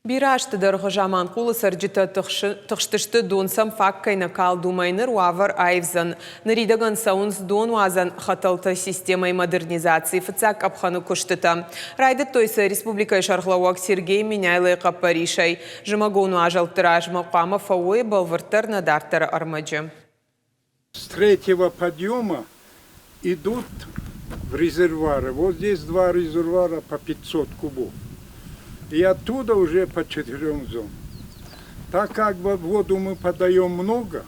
Бирӕ азты дӕргъы Заманхъулы цӕрджытӕ тыхстысты, дон сӕм фаг кӕй нӕ калд, уымӕй. Ныр уавӕр аивдзӕн. Ныридӕгӕн цӕуынц донуадзӕн хӕтӕлты системӕйы модернизацийы фыццаг къӕпхӕны куыстытӕ. Райдыдтой сӕ республикӕйы сӕргълӕууӕг Сергей Меняйлойы хъӕппӕрисӕй. Зымӕгон уазӕлтты размӕ хъуамӕ фӕуой бӕлвырддӕр нӕ дарддӕры ӕрмӕджы. С третьего подъема идут в резервуары. Вот здесь два резервуара по 500 кубов. И оттуда уже по четырем зонам. Так как воду мы подаем много,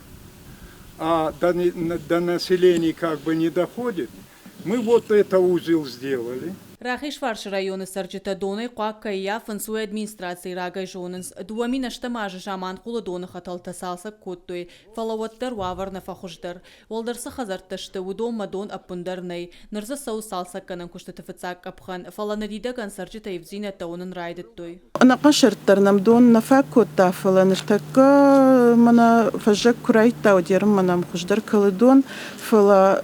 а до, до населения как бы не доходит, мы вот это узел сделали. Рахизфарсы районы цӕрджытӕ донӕй хъуаг кӕй ӕййафынц, уый администрацийы рагӕй зонынц. 2008 азы Заманхъулы доны хӕтӕлтӕ цалцӕг кодтой, Фӕлӕ уӕддӕр уавӕр нӕ фӕхуыздӕр. Уӕлдӕр цы хӕдзӕрттӕ сты, уыдонмӕ дон ӕппындӕр нӕй. Ныр дзы цӕуы цалцӕггӕнӕн куыстыты фыццаг къӕпхӕн, фӕлӕ ныридӕгӕн цӕрджытӕ ивддзинӕдтӕ уынын райдыдтой. Ӕнӕхъӕн сӕрд дӕр нӕм дон нӕ фаг кодта, фӕлӕ ныртӕккӕ мӕнӕ фӕззӕг куы райдта, уӕд ерынмӕ нӕм хуыздӕр кӕлы дон, фӕлӕ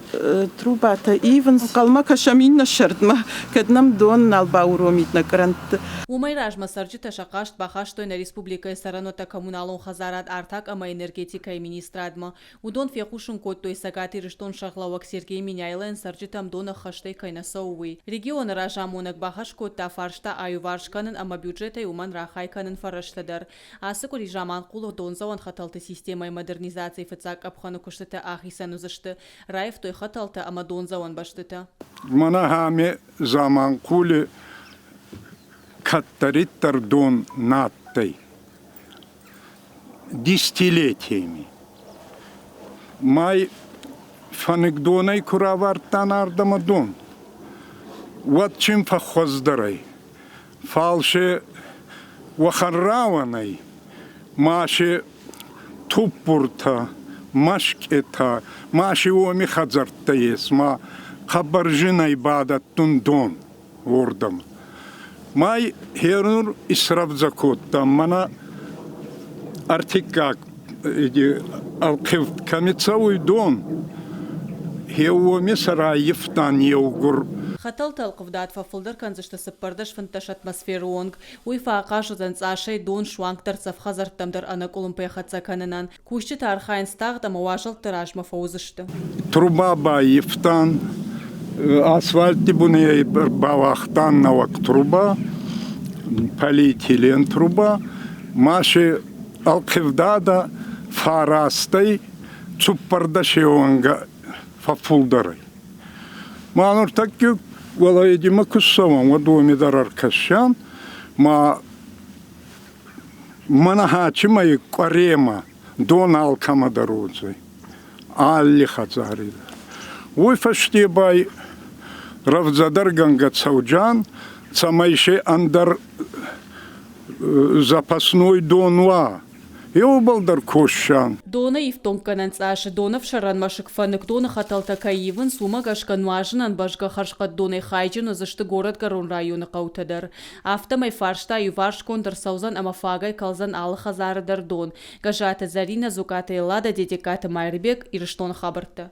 трубатӕ ивынц. Ӕнхъӕлмӕ кӕсӕм иннӕ сӕрдмӕ, кӕд нӕм дон нал бауромид нӕ кърӕнтты. Уымӕй размӕ цӕрджытӕ сӕ хъаст бахастой нӕ республикӕйы цӕрӕнуӕттӕ-коммуналон хӕдзарад, артаг ӕмӕ энергетикӕйы министрадмӕ. Уыдон фехъусын кодтой, Цӕгат Ирыстон сӕргълӕууӕг Сергей Меняйлойӕн цӕрджытӕм дон ӕххӕстӕй кӕй нӕ цӕуы, уый. Регионы разамонӕг бахӕс кодта фарста аиуварс кӕнын ӕмӕ бюджетӕй уымӕн рахай кӕнын фӕрӕзтӕ дӕр. Ацы къуыри Заманхъулы дондзӕуӕн хӕтӕлты системӕйы модернизацийы фыццаг къӕпхӕны куыстытӕ ахицӕн уыдзысты. Раивтой хӕтӕлтӕ ӕмӕ дондзӕуӕн бӕстытӕ. Мӕнӕ ами Заманхъули кӕддӕриддӕр дон нӕ адтӕй десятилетиями. Май фӕныкдонӕй ку равардтан ардӕмӕ дон, уӕд чин фӕххуӕздӕр ӕй. Фал се уӕхӕн рауӕн ӕй, ма се туппуртӕ, мӕскъетӕ, ма си уоми хӕдзӕрттӕ ес, ма хъӕбӕр зинӕй бадӕттун дон уордӕмӕ. Май хернур исрӕвдзӕ кодта, мӕнӕ ӕртиккаг ӕлхъивд кӕми цӕуй дон, хе уоми сӕ раййивтан еугур. Хӕтӕлты ӕлхъывдад фӕфылдӕр кӕндзысты 14-15 атмосферы онг. Уый фӕахъаз уыдзӕн цъасӕй дон суангдӕр цӕф хӕдзӕрттӕм дӕр ӕнӕкъуылымпыйӕ хӕццӕ кӕнынӕн. Кусджытӕ архайынц тагъд ӕмӕ уазӕлтты размӕ фӕуыдзысты. Труба баййӕфтан, асфальтти бунӕй бауагътан нӕуӕг труба, полиэтилен труба, ма си ӕлхъивдадӕ фарастӕй цуппӕрдӕсей уӕнгӕ фӕффулдӕр ӕй. Ма нуртӕкки уӕлӕ ку ссӕуӕн, уӕд уоми дӕр ӕркӕсиан, ма мӕнӕ хачимӕ къуӕремӕ дон алкӕмӕ дӕр уодзӕй, алли хӕдзари дӕр. Уой фӕсте ба рӕвдзӕдӕргӕнгӕ цӕуджан, цӕмӕй се ӕндӕр запасной дон уа, Еубӕл дӕр коссан. Доны ифтонггӕнӕн цъасы донӕфсӕрӕн мӕсыг фӕныкдоны хӕтӕлтӕ кӕй ивынц, уымӕ гӕсгӕ нуазынӕн бӕзгӕ хӕрзхъӕд донӕй хайджын уыдзысты горӕтгӕрон районы хъӕутӕ дӕр. Афтӕмӕй фарста иуварсгонд ӕрцӕудзӕн ӕмӕ фагӕй кӕлдзӕн алы хӕдзары дӕр дон. Гӕззаты Зӕринӕ, Дзукъаты Эллада, Дедегкаты Майырбег, Ирыстоны хабӕрттӕ.